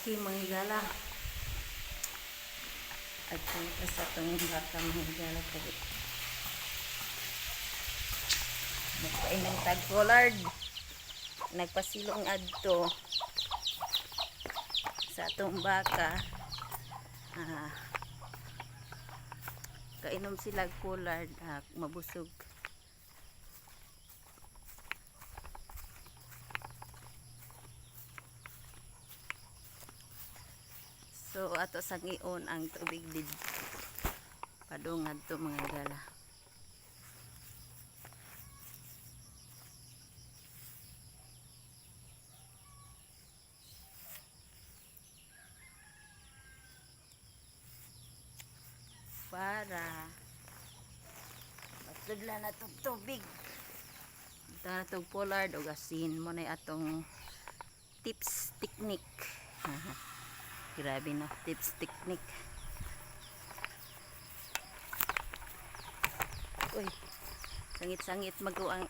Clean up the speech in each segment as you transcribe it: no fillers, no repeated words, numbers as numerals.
Okay, mga higala. At ito sa itong baka, mga higala, kay nagpainom tag pollard. Nagpasilong adto sa atong baka. Ah, kainom sila og pollard, ah, mabusog. So ato sang ion ang tubig did padung adto, mga higala. Para matudla na itong tubig. Ito na itong pollard o asin mo na atong tips technique. Grabe no, tips technique. Uy, sangit-sangit mag ang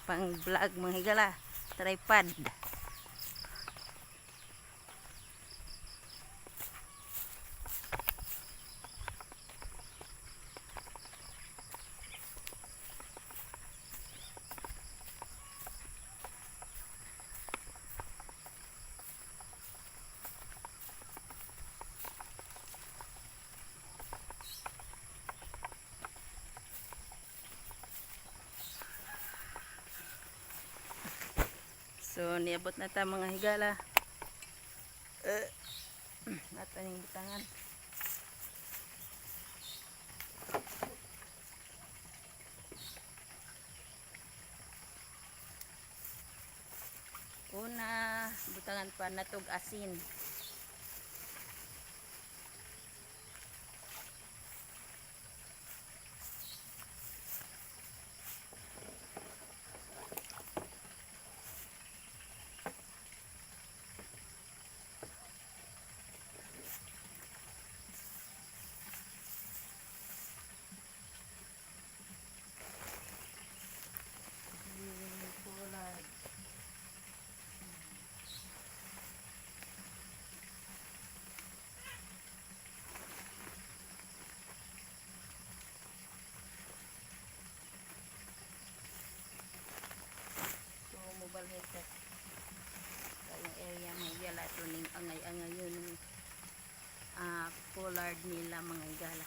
pang vlog, mga higala, tripod. So niabot na ta, mga higala. Eh, ato ning butangan. Una, butangan pa natog asin. Yung pollard. So, mobalhin sa kayong area, mga higala, ito ning angay-angay yun ng pollard nila, mga higala.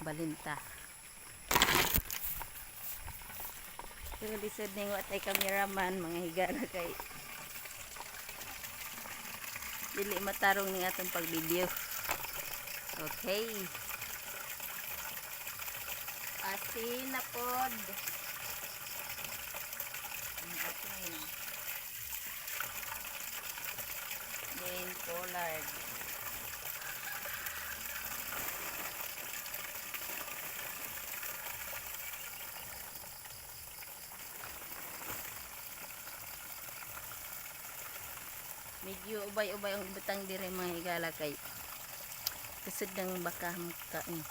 Balinta. Pero lisod ning watay cameraman, mga higala, kay dili matarong ning atong pag-video. Okay. Asin na pod. Ang asin. Then pollard. Medyo ubay-ubay ang butang dire, mga higala, kay kasad ng baka makain.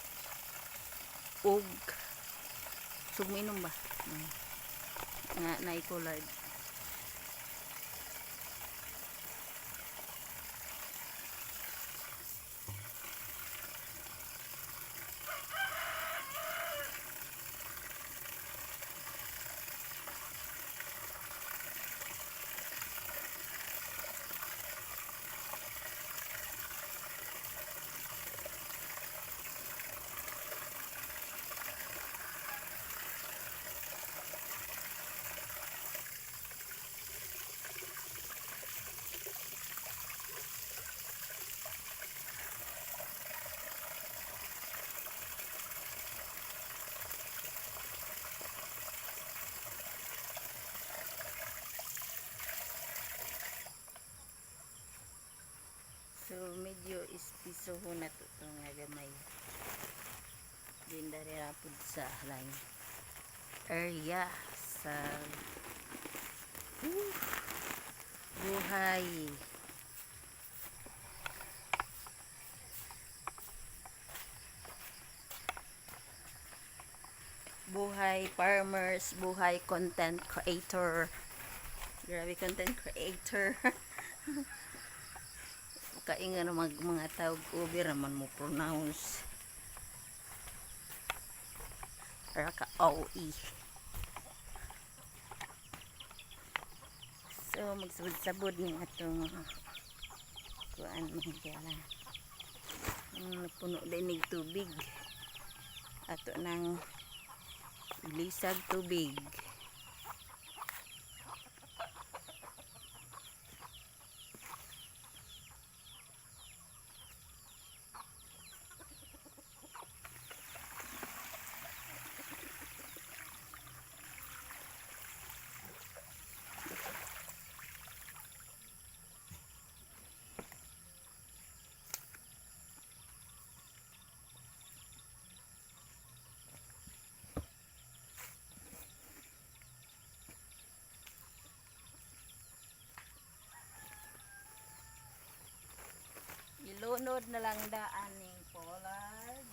Og sugminom ba? Nga naay pollard. So medyo ispisoho na to, to nga gamay. Din dari ra pud sa line area sa buhay. Buhay farmers, buhay content creator. Grabe, content creator. Kaingan mag mga tawag ubi raman mo pronounce. Raka OE. So magsabod-sabod ni atong kuan, mga higala. Puno din nig tubig. Ato nang ilisag tubig. Ilunod na lang daan ning pollard.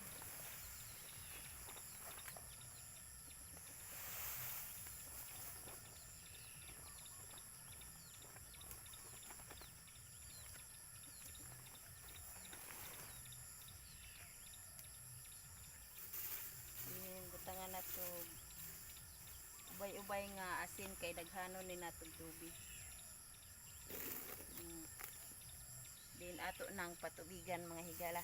Yung butangan na to ubay-ubay nga asin kay daghanon ni natong tubig. Din ato nang patubigan, mga higala.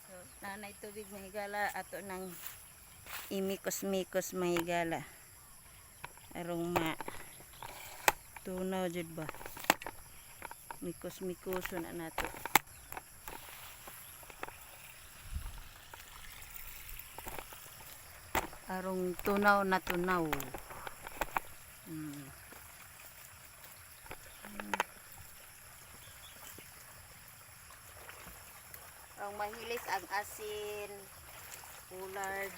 So, nanay tubig, mga higala, ato nang imikos-mikos, mga higala. Arong ma tunaw jud ba. Mikos-mikos na nato. Arong tunaw na tunaw. Ang mahilis ang asin, pollard,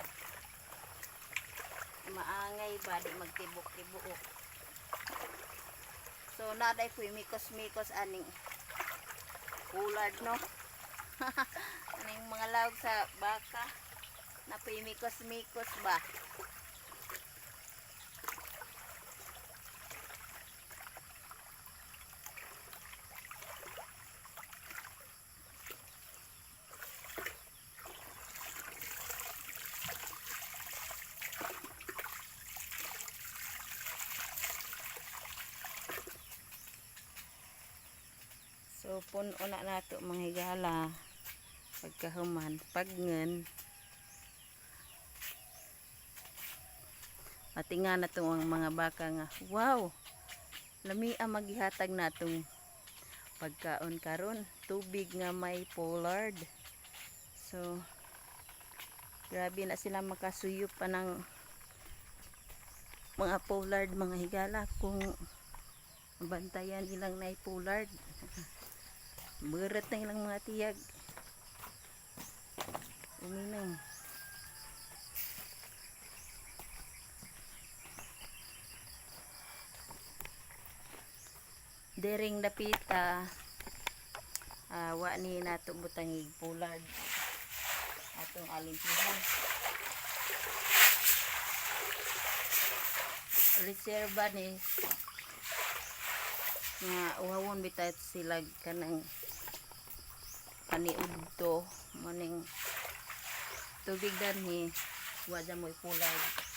maangay ba, di magtibok-tibuok. So, naday po mikos-mikos aning pollard, no? Aning mga lawag sa baka, na po mikos-mikos ba? So, puno na nato, mga higala. Pagkahuman, pagngan. Pati nga na itong ang mga baka nga, wow! Lami ang magihatag natong pagkaon karon, tubig nga may pollard. So, grabe na sila makasuyop pa ng mga pollard, mga higala, kung bantayan ilang na pollard. Berat na ilang mga tiyag. Uminom. Dering dapita. Ah, wa ni nato butangig pollard atong alimpihan. Reserva ni nga uhawon bitay sila kanang paniudto, maning tubig danhi wa dyan mo'y pollard.